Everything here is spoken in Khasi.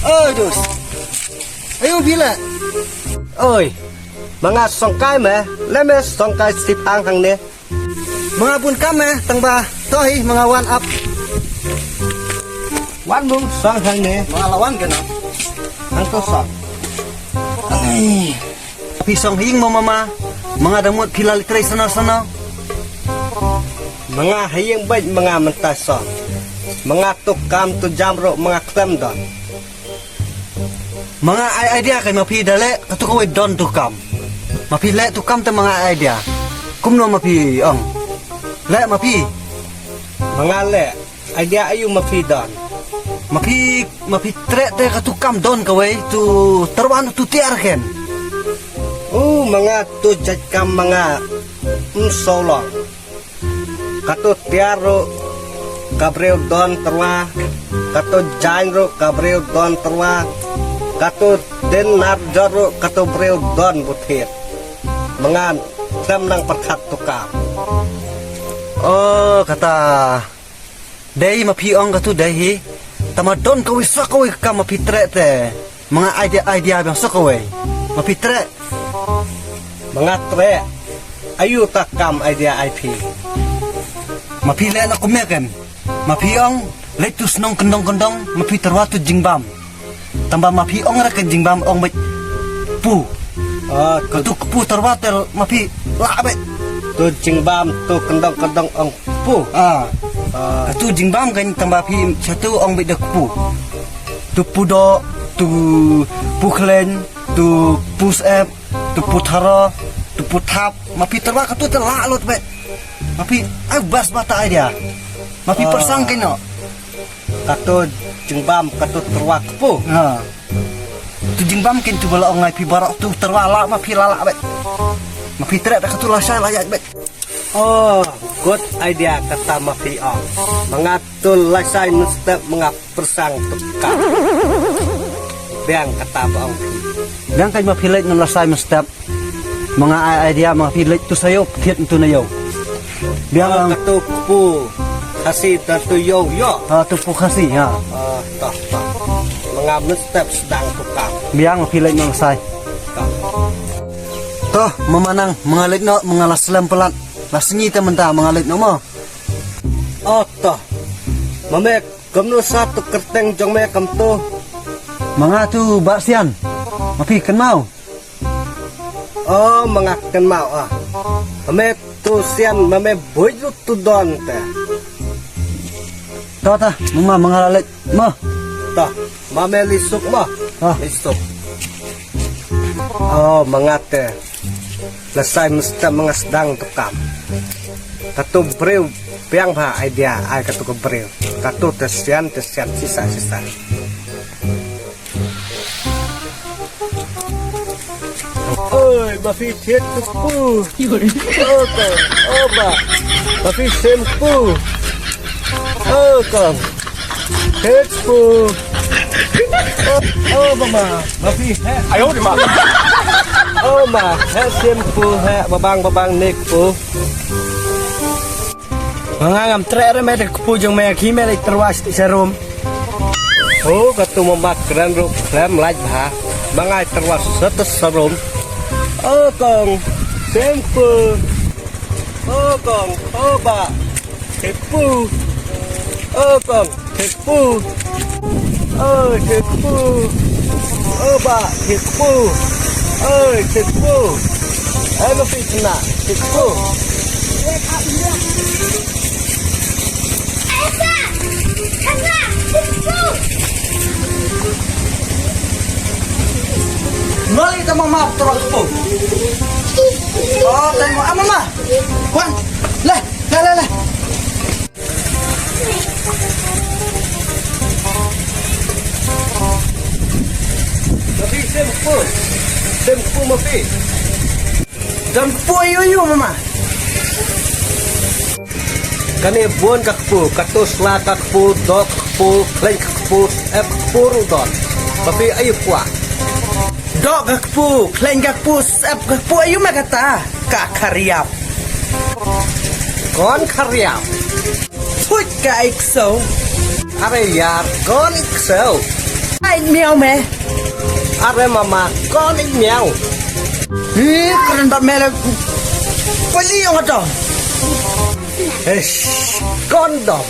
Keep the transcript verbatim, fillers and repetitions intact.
Oi, dos. Ayo, bila. Oi. Manga songkai me, leme songkai sipang hangne. Manga bun kam me, tangba tohi manga wan ap. Wan bung song hangne. Manga lawan kena. Hang to song. Ai. Phi song hing mo mama. Manga damut phi lali trei sana sana. Manga hayeng bait manga mentas song. Manga tu kam tu jam ro manga klem don. Manga ai idea kai ma phi da leh katu kawei don tu kam. Ma phi leh tu kam te manga ai idea. Kumno ma phi ong. Leh ma phi. Manga leh idea ayu ma phi don. Ma phi ma phi treh te katu kam don kawei tu terwan tu tiar ken. U manga tu jait kam manga. Msolong. Katu tiar ro kabreu don terwa. Katu jain ro kabreu don terwa. Katu den nar jor ro katu breu don buthir. Mengan tem nang perkhat tukar. Oh, kata dei ma phi ong katu dei hi. Tama don kawei sa kawei ka ma phi treh te. Manga idea idea biang sa kawei. Ma phi treh. Manga treh. Ayu ta kam idea ai phi. Ma phi leh na kumne ken. Ma phi ong leh tu snong kendong kendong ma phi terwa tu jingbam. Tamba ma phi ong ra ken jingbam ong bait pu. Ah, tu kpu terwa tel ma phi la bait. Tu jingbam tu kendong kendong ong pu. Ah. Ah. Tu jingbam ken tamba phi satu ong bait da kpu. Tu pu do tu pu klen tu pu sep. Tu pu tharo, tu pu thap, ma phi terwa katu te la lut bet. Ma phi ai bas bata idea. Ma phi persang keno. Katu jingbam katu terwa kpu. Ha. Tu jingbam ken tu bala ong ai phi barok tu terwa la ma phi la la bet. Ma phi treh da katu la shai la yat bet. Oh, good idea kata ma phi ong. Mangat tu la shai mestep manga persang tukar. Biang kata ba ong. Biang kai ma phi leit na la shai mestep. Manga ai idea ma phi leit tu sayo thiet tu na yo. Biang ang katu kpu khasi ta tu yo yo. Ha tu kpu khasi ha. Ah, toh toh. Manga mestep sedang tukar. Biang ma phi leit na la shai. Toh. Toh mama nang manga leit no manga la slem pelat. La sngi te menta manga leit no mo. Oh toh. Mamek Kamnu sa tu kerteng jong me kam tu. Manga tu ba sian. Ma phi kynmaw. Oh manga kynmaw ah. Ame tu sian ma me buit tu don te. Ta ta mama manga la leit ma. Ta ma me lisuk ma. Ah. Lisuk. Oh manga te. Lasai mesta manga sedang tukam. Katu briew biang ba idea ai katu ka briew. Katu te sian te sian sisa sisa. Oi, ba phi thied tu pu. Oh kong, oh ba. Ba phi sem pu. Oh kong. Thied pu. Oh, oh mama, ba phi. Ayo di ma. Oh ma, he sem pu, he babang babang nik pu. Nga ngam treh re me te kpu jong me ki me leit tyrwa sharum. Oh, katu mama kren ruh khlem lait bha. Ma ngai tyrwa sha sharum. Oh kong, sem kpu. Oh kong, oh ba. Thied kpu. Oh kong. Thied kpu. Oi, thied kpu. Oh ba, thied kpu. Oi, thied kpu. Ai ba phi kena, thied kpu. Noli ta mama tyrwa kpu. Oh, tai mo, ah, mama. Wan. Le, le, le, le. Ma phi sem kpu. Sem kpu ma phi. Dang kpu ïu ïu mama. Kane bun ka kpu, katu sla ka kpu, doh ka kpu, khlaiñ ka kpu, ep kpu ruh don. Ma phi aïu kwah. Doh ka kpu, khlaiñ ka kpu, ep ka kpu ïu ma kata. Ka khariap. Kon khariam. Phuit ka ai ksew. Are yar kon ksew. Ai miau me. Are mama kon miau. Hi kren bat me le. Pali ong ato. Eish, kondom.